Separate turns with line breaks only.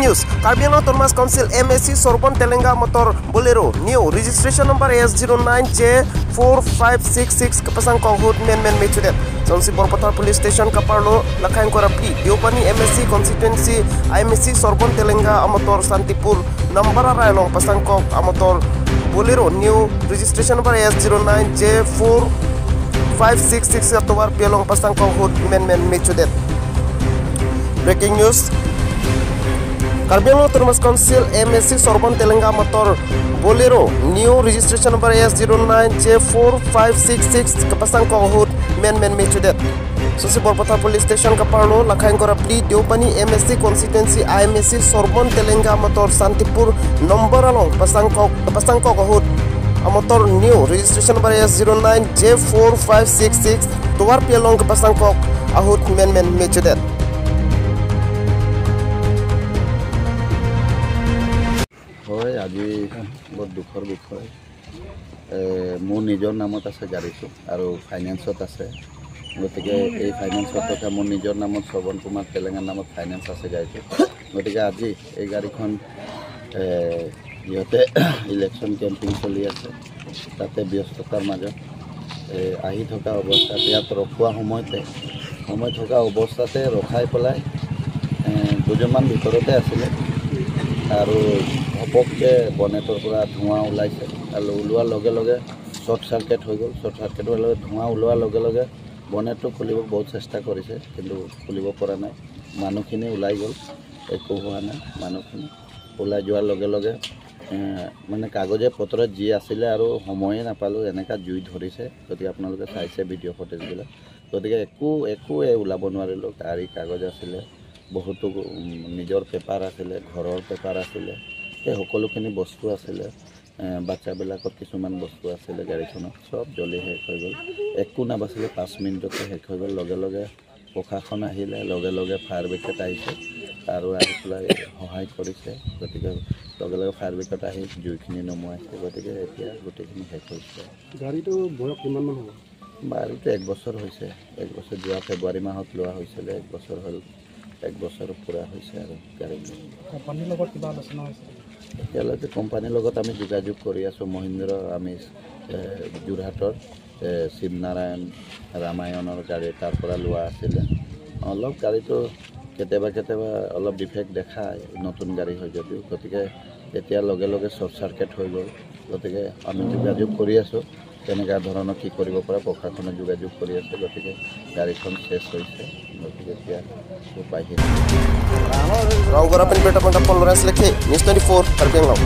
News, Karbi Anglong Autonomous Council MAC Sorbon Telenga motor Bolero new registration number S09J4566 kapasang kohut men men mechudet Sonsi Borpathar Police Station Kaparlo Lakhaing Korapli Deopani MSC Constituency IMSC Sorbon Telenga motor Santipur number railong pasang kok motor Bolero new registration number S09J4566 atowar pelong pasang kohut men men mechudet. Breaking news, Karbi Anglong Autonomous Council MSC Sorbon Telenga motor Bolero new registration number S09J4566 kapasang kohut men men mechudet Sosi Borpathar Police Station Kaparlo Lakhaing Korapli Deopani MSC Constituency IMSC Sorbon Telenga motor Santipur number along pasang kok kohut motor new registration number S09J4566 tuar pelong kapasang kok ahut men men mechudet.
হয়, আজি বৰ দুখৰ বিষয়। মোৰ নিজৰ নামত আছে গাড়ীটো আৰু ফাইনেন্সত আছে, গতিকে এই ফাইনেন্সত থকা মোৰ নিজৰ নামত শ্ৰৱণ কুমাৰ তেলেঙাৰ নামত ফাইনেন্স আছে গাড়ীটো। গতিকে আজি এই গাড়ীখন যিহেতু ইলেকশ্যন কেম্পিং চলি আছে, তাতে ব্যস্ততাৰ মাজত আহি থকা অৱস্থাত ইয়াত ৰখোৱা সময়তে সময় থকা অৱস্থাতে ৰখাই পেলাই দুজনমান ভিতৰতে আছিলে আৰু ঘপককৈ বনেটৰ পৰা ধোঁৱা ওলাইছে আৰু ওলোৱাৰ লগে লগে শ্বৰ্ট চাৰ্কিট হৈ গ'ল। শ্বৰ্ট চাৰ্কিট হোৱাৰ লগে ধোঁৱা ওলোৱাৰ লগে লগে বনেটটো খুলিব বহুত চেষ্টা কৰিছে, কিন্তু খুলিব পৰা নাই। মানুহখিনি ওলাই গ'ল, একো হোৱা নাই। মানুহখিনি ওলাই যোৱাৰ লগে লগে মানে কাগজে পত্ৰত যি আছিলে আৰু সময়ে নাপালোঁ, এনেকুৱা জুই ধৰিছে। গতিকে আপোনালোকে চাইছে ভিডিঅ' ফুটেজবিলাক। গতিকে একোৱে ওলাব নোৱাৰিলোঁ। গাড়ী কাগজ আছিলে, বহুতো নিজৰ পেপাৰ আছিলে, ঘৰৰ পেপাৰ আছিলে, সেই সকলোখিনি বস্তু আছিলে, বাচ্চাবিলাকৰ কিছুমান বস্তু আছিলে গাড়ীখনত, চব জ্বলি শেষ হৈ গ'ল। একো নাবাচিলে, 5 মিনিটতে শেষ হৈ গ'ল। লগে লগে প্ৰশাসন আহিলে, লগে লগে ফায়াৰ ব্ৰিগেড আহিছে আৰু আহি পেলাই সহায় কৰিছে। গতিকে লগে লগে ফায়াৰ ব্ৰিগেড আহি জুইখিনি নমুৱাইছে। গতিকে এতিয়া গোটেইখিনি শেষ হৈছে।
গাড়ীটো বয়স কিমানমান হ'ব?
গাড়ীটো 1 বছৰ হৈছে। 1 বছৰ, যোৱা ফেব্ৰুৱাৰী মাহত লোৱা হৈছিলে, 1 বছৰ হ'ল, 1 বছৰ পূৰা হৈছে। আৰু গাড়ীটো
কোম্পানীৰ লগত কিবা আলোচনা হৈছে?
এতিয়ালৈকে কোম্পানীৰ লগত আমি যোগাযোগ কৰি আছোঁ। মহিন্দ্ৰ আমি যোৰহাটৰ শিৱনাৰায়ণ ৰামায়ণৰ গাড়ী তাৰ পৰা লোৱা আছিলে। অলপ গাড়ীটো কেতিয়াবা কেতিয়াবা অলপ ডিফেক্ট দেখায়, নতুন গাড়ী হয় যদিও। গতিকে এতিয়া লগে লগে শ্বৰ্ট চাৰ্কিট হৈ গ'ল। গতিকে আমি যোগাযোগ কৰি আছোঁ, কেনেকুৱা ধৰণৰ কি কৰিব পৰা প্ৰশাসনে যোগাযোগ কৰি আছে। গতিকে গাড়ীখন চেছ হৈছে, গতিকে এতিয়া উপায়হীন।
Rong Gorapin Beta Panta Paul Lawrence Lekhe, News 24, Karbi Anglong.